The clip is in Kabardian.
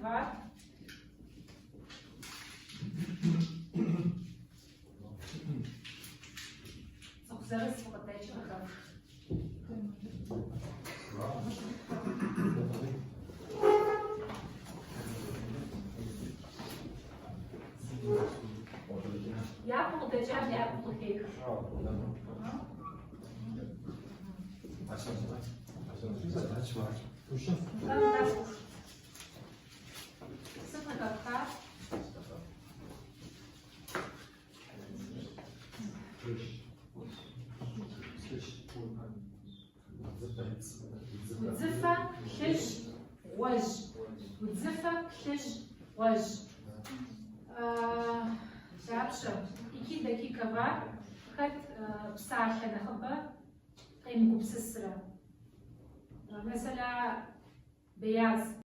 къыхэвхар? Цӏыху зырыз фыкъыдэкӏи къыхэфх. Япэу къыдэкӏам япэу къыхех. Сыт къыхэфхар? Удзыфэ, плъыжь, гъуэжь. Удзыфэ, плъыжь, гъуэжь. Дапщэ? Ики дакъикъэва хэт псалъэ нэхъыбэ къемыгупсысрэ? Mesela, beyaz.